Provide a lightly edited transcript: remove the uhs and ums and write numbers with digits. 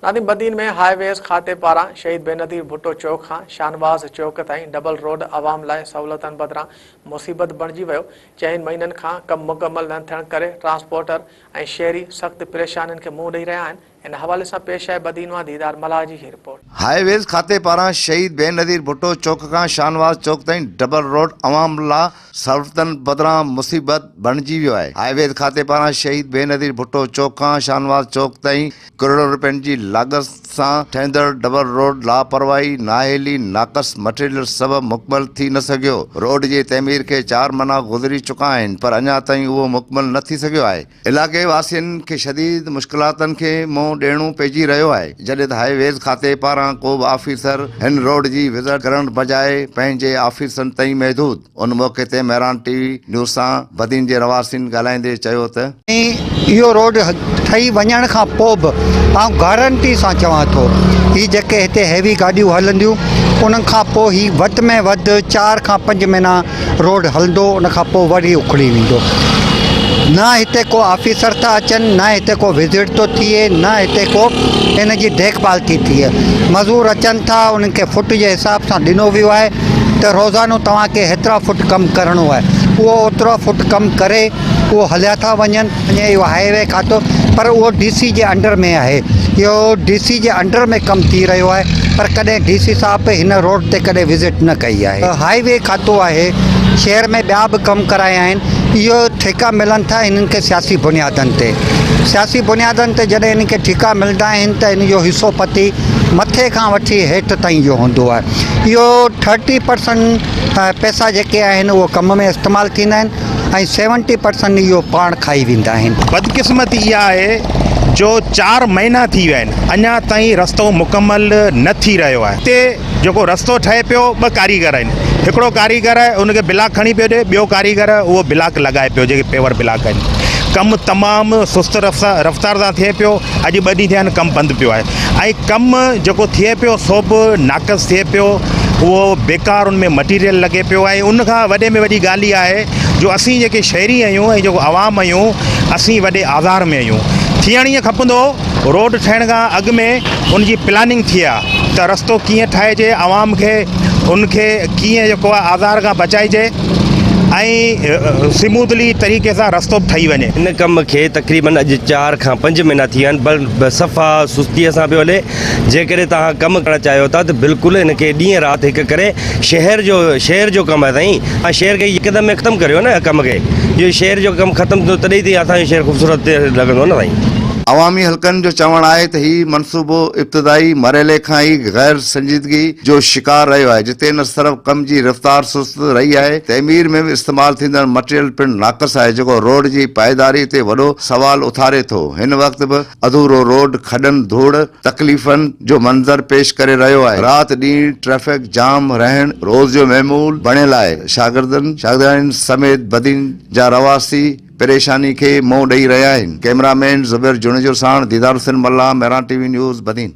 نادم Badin ۾ high ways کاتي پاران شهيد بينظير ڀٽو چوڪ کان شاهنواز چوڪ تائين ڊبل روڊ عوام لاء سهولتن بدران مصيبت بڻجي ويو، چئن مهينن کان ڪم مڪمل نه ٿيڻ ڪري ٽرانسپورٽر ۽ شهري سخت پريشانين کي منهن ڏئي رهيا آهن، ان حوالي سان پيش آهي بدين مان ديدار ملاح جي هي رپورٽ. هاء ويز کاتي پاران شهيد بينظير ڀٽو چوڪ کان شاهنواز چوڪ تائين ڊبل روڊ عوام لا سهولتن بدران مصيبت بڻجي ويو آهي. هاء ويز کاتي پاران شهيد بينظير ڀٽو چوڪ کان شاهنواز چوڪ تائين ڪروڙين رپين جي لاڳت سان ٺهندڙ ڊبل روڊ لاپرواهي، نااهلي، ناقص مٽيريل سبب مڪمل ٿي نه سگهيو. روڊ جي تعمير کي چار مهينا گذري چڪا آهن پر اڃا تائين اهو مڪمل نه ٿي سگهيو آهي. علائقي واسين کي شديد مشڪلاتن کي منهن ڏيڻو پئجي رهيو آهي، جڏهن ته هاء ويز کاتي پاران ڪو به آفيسر هن روڊ جي وزٽ ڪرڻ بجاء پنهنجي آفيسن تائين محدود. ان موقعي تي مهراڻ ٽي وي نيوز سان بدين جي رهواسين ڳالهائيندي چيو ته. اهو روڊ ٺهي وڃڻ کان پوء به آئون گارنٽي سان چوان ٿو هي جيڪي هتي هيوي گاڏيون هلنديون انهن کان پوء هي وڌ ۾ وڌ چار کان پنج مهينا روڊ هلندو ان کان پوء وري اکڙي ويندو نه هتي ڪو آفيسر ٿا اچن نه هتي ڪو وزٽ ٿو ٿئي نه هتي ڪو ان جي ديک ڀال ٿي ٿئي مزور اچن ٿا انهن کي فٽ جي حساب سان ڏنو ويو آهي ته روزانو توهان کي هيترا فٽ ڪم ڪرڻو آهي اهو اوترا فٽ ڪم ڪري اهو هليا ٿا وڃن ۽ اهو هاء وي کاتو پر اهو ڊي سي جي انڊر ۾ آهي اهو ڊي سي جي انڊر ۾ ڪم ٿي رهيو آهي پر ڪڏهن ڊي سي صاحب به هن روڊ تي ڪڏهن وزٽ نه ڪئي آهي هاء وي کاتو آهي شهر ۾ ٻيا به ڪم ڪرايا آهن اهو ٺيڪا ملن ٿا هنن کي سياسي بنيادن تي سياسي بنيادن تي جڏهن هنن کي ٺيڪا ملندا آهن ته هن جو حصو پتي مٿي کان وٺي هيٺ تائين جو هوندو آهي اهو ٿرٽي پرسنٽ پئسا جيڪي آهن اهو ڪم ۾ استعمال ٿيندا آهن ۽ سيونٽي پرسنٽ اهو پاڻ کائي ويندا آهن. بدقسمتي اها آهي جو چار مهينا ٿي ويا آهن اڃا تائين رستو مڪمل نه ٿي رهيو آهي. هتي جيڪو رستو ٺهي پيو ٻه ڪاريگر آهن هڪڙو ڪاريگر ان کي بلاڪ کڻي پيو ڏي ٻيو ڪاريگر اهو بلاڪ لڳائي پيو جيڪي پيور بلاڪ آهن ڪم تمام سست رفتار سان ٿئي پيو اڄ ٻه ڏينهن ٿيا آهن ڪم بند پيو آهي ۽ ڪم جيڪو ٿئي پيو سو به ناقص ٿئي پيو اهو بيڪار ان ۾ مٽيريل لڳي پيو ۽ ان کان وڏي ۾ وڏي ڳالهه اها آهي جو اسين جيڪي شهري آهيون ۽ جيڪو عوام آهيون اسين وڏي آزار ۾ آهيون ٿيڻ ائين کپندو هو روڊ ٺهڻ کان اڳ ۾ ان جي پلاننگ ٿئي ها ته رستو ڪيئن ٺاهجي عوام کي ان کي ڪيئن جيڪو آهي آزار کان بچائجي ۽ سموٿلي طريقي سان رستو به ٺهي وڃي. ان ڪم کي تقريبن اڄ چار کان پنج مهينا ٿي ويا آهن پر صفا سستيء سان پيو هلي جيڪڏهن توهان ڪم ڪرڻ چاهيو ٿا ته بلڪل ان کي ڏينهن رات هڪ ڪري شهر جو شهر جو ڪم آهي سائين توهان شهر کي يڪدم ۾ ختم ڪريو نه ڪم کي اهو شهر جو ڪم ختم ٿيندو تڏهن ئي اسان جو شهر خوبصورت لڳندو نه سائين. عوامي حلقن جو چوڻ آهي ته هي منصوبو ابتدائي مرحلي کان ئي غير سنجيدگي جو شڪار رهيو آهي جتي نه صرف ڪم جي رفتار سست رهي آهي تعمير ۾ به استعمال ٿيندڙ مٽيريل پڻ ناقص آهي جيڪو روڊ جي پائيداري تي وڏو سوال اٿاري ٿو هن وقت به اڌورو روڊ کڏن ڌوڙ تڪليفن جو منظر پيش ڪري رهيو آهي رات ڏينهن ٽريفڪ جام رهڻ روز جو معمول بڻيل آهي شاگردن شاگردياڻين سميت بدين جا رهواسي پريشاني کي منهن ڏئي رهيا آهن ڪئميرا مين زبير جوڻيجو ساڻ Didar Hussain Mallah Mehran T V news Badin.